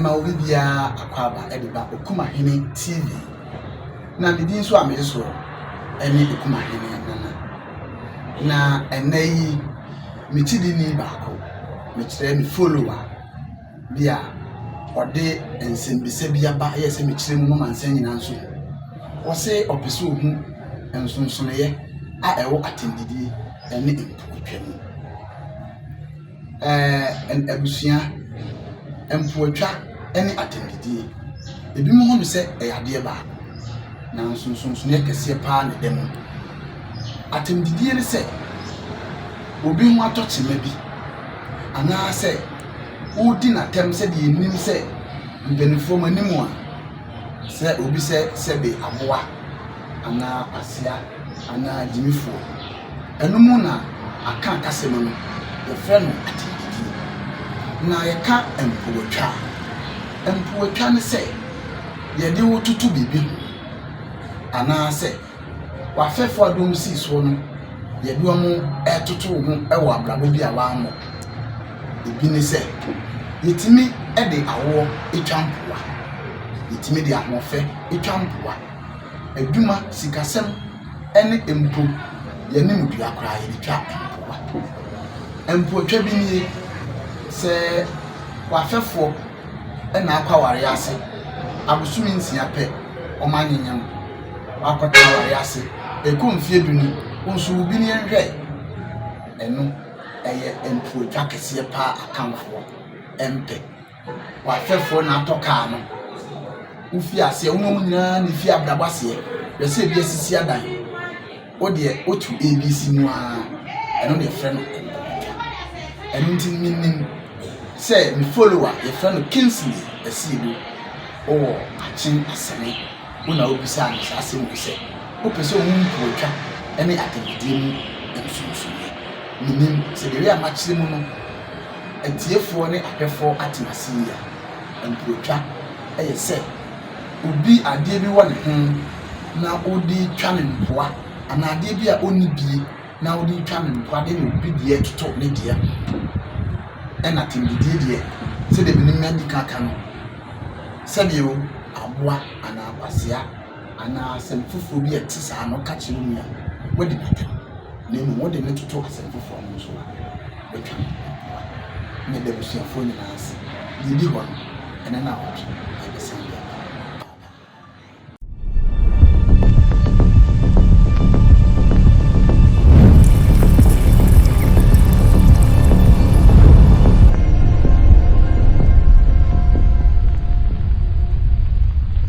Mema obi biara akwaaba de ba Okumahene TV. Na me din nso a mede soɔ ne Okumahene Nana. Na ɛnnɛ yi, me kyidini baako, mekyerɛ me follower bi a ɔde nsɛmmisa bi aba yɛ sɛ mekyerɛ mu ma amansan nyinaa nso hu. Ɔse ɔpɛ sɛ ɔhu nsonsonoeɛ a ɛwɔ atɛmdidie ne mpoatwa mu. Ɛɛ abusua, mpoatwa ne atɛmdidie, ebinom hu no sɛ ɛyɛ adeɛ baako, nanso nsonsonoeɛ kɛseɛ pa ara na ɛda mu. Atɛmdidie ne sɛ, obi ho atɔ kyema bi anaasɛ woredi no atɛm sɛdeɛ yɛnim sɛ mpanimfoɔ mo anim a, sɛ obi sɛ sɛbe aboa anaa kwasea anaa gyimifoɔ. Ɛno mu na Akan kasa mu no, wɔfrɛ no atɛmdidie. Na yɛka mpowatwa a, mpowatwa ne sɛ yɛde wo toto biribi ho anaasɛ w'afɛfoɔ a wɔde sii soɔ no, yɛde wɔn retoto wo ho wɔ abrabɔ bi a woammɔ. Ebi ne sɛ, yɛtumi de awoɔ twa mpoa, yɛtumi de ahoɔfɛ twa mpoa, adwuma, sikasɛm ne mpo yɛn animdua koraa yɛde twa mpoa. Mpoatwa bi nie, sɛ w'afɛfoɔ na akɔ awareɛ ase abosome nsia pɛ wɔanyenyem, wɔakɔtena awareɛ ase, ɛrekɔ mfeɛ du ni, wo nso wo bi ni nhwɛ. Ɛno ɛyɛ mpoatwa kɛseɛ pa ara Akanfoɔ mpɛ. W'afɛfoɔ na atɔ kaa no, wofi aseɛ, wo ne wɔn nyinaa na ɛfi abrabɔ aseɛ. Hwɛ sɛ ebi asisi adan, wo deɛ woto ABC mu ara, ɛno na yɛfrɛ no mpoatwa. Ɛno nti menim sɛ me follower yɛfrɛ no Kingsley Asiedu, wowɔ Akyen Asene, wo na wobisaa me saa asɛm wei sɛ wopɛ sɛ wohu mpoatwa ne atɛmdidie mu nsonsonoeɛ. Menim sɛ deɛ wei a makyerɛ mu no, atiefoɔ ne ahwɛfoɔ ate me ase yie a, mpoatwa yɛ sɛ obi adeɛ bi wɔ ne ho na wode retwa no mpoa anaa adeɛ bi a ɔnni bie na wode retwa no mpoa de obi deɛ toto ne deɛ ho. Ɛna atɛmdidie deɛ, sɛdeɛ me ne madi kan aka no, sɛdeɛ aboa anaa kwasea anaa asɛm foforɔ bi a ɛte saa no woka kyerɛ wo nua a, woadi no atɛm. Na mmom wode no toto asɛm foforɔ ho nso a, woatwa no mpoa. Meda abusuafoɔ nyinaa ase. Deɛ ɛdi hɔ no, ɛnnɛ nnawɔtwe, yɛbɛsan.